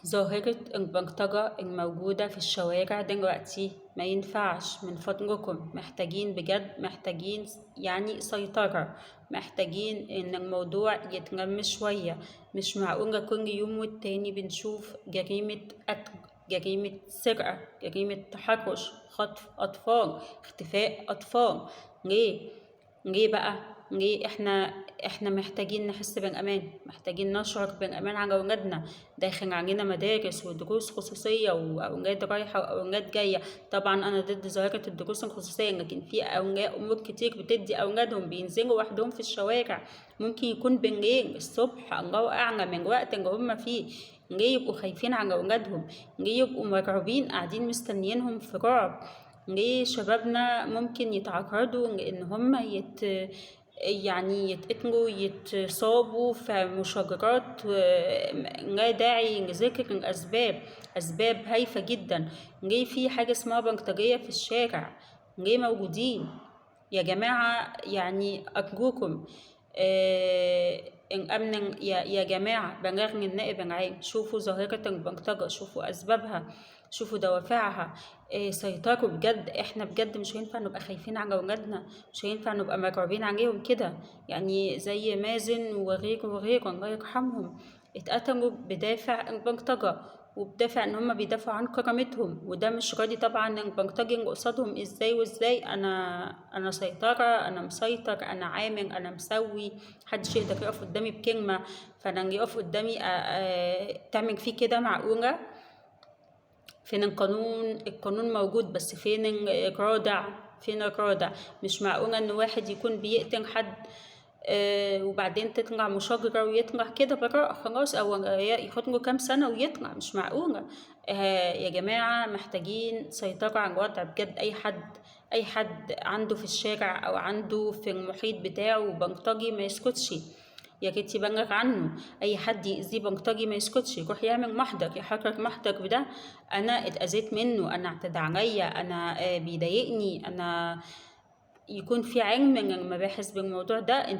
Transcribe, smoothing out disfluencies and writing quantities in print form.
ظاهرة البلطجة الموجودة في الشوارع دلوقتي ما ينفعش. من فضلكم محتاجين بجد، محتاجين يعني سيطرة، محتاجين ان الموضوع يتلم شوية. مش معقولة كل يوم والتاني بنشوف جريمة قتل، جريمة سرقة، جريمة تحرش، خطف أطفال، اختفاء أطفال. ليه؟ ليه بقى؟ ليه؟ احنا محتاجين نحس بالامان، محتاجين نشعر بالامان على اولادنا. داخل علينا مدارس ودروس خصوصية واولاد رايحة واولاد جايه. طبعا انا ضد ظاهره الدروس الخصوصيه، لكن في اولياء امور كتير بتدي اولادهم بينزلوا وحدهم في الشوارع، ممكن يكون بالليل الصبح، الله اعلم الوقت اللي هم فيه. ليه يبقوا خايفين على اولادهم؟ ليه يبقوا مرعوبين قاعدين مستنيينهم في رعب؟ ليه شبابنا ممكن يتعرضوا لان هم يعني يتقتلوا، يتصابوا في مشاجرات لا داعي لذكر الأسباب، أسباب هايفة جدا. ليه في حاجة اسمها بلطجية في الشارع؟ ليه موجودين يا جماعة؟ يعني أرجوكم، الأمن يا جماعة، بلغني النائب العام، شوفوا ظاهرة البلطجة، شوفوا أسبابها، شوفوا دوافعها، سيطروا بجد. احنا بجد مش هينفع نبقى خايفين على أولادنا، مش هينفع نبقى مرعوبين عليهم كده. يعني زي مازن وغيره وغيره الله يرحمهم، اتقتلوا بدافع البلطجة وبدافع ان هم بيدافعوا عن كرامتهم، وده مش راضي طبعا البلطجي اللي قصادهم. ازاي وازاي؟ انا سيطرة، انا مسيطر، انا عامل، انا مسوي، محدش يقدر يقف قدامي بكلمة، فانا اللي يقف قدامي تعمل فيه كده؟ معقولة؟ فين القانون؟ القانون موجود، بس فين الرادع؟ فين الرادع؟ مش معقولة ان واحد يكون بيقتل حد، وبعدين تطلع مشاجرة ويطلع كده براءة خلاص، او ياخد له كام سنة ويطلع. مش معقولة. يا جماعة محتاجين سيطرة على الوضع بجد. اي حد عنده في الشارع او عنده في المحيط بتاعه بلطجي ما يسكتش، يا ريت يبلغ عنه. اي حد يأذيه بلطجي ما يسكتش، يروح يعمل محضر، يحرك محضر بده، انا اتأذيت منه، انا اعتدى عليا، انا بيضايقني، انا يكون في علم من المباحث بالموضوع ده. انت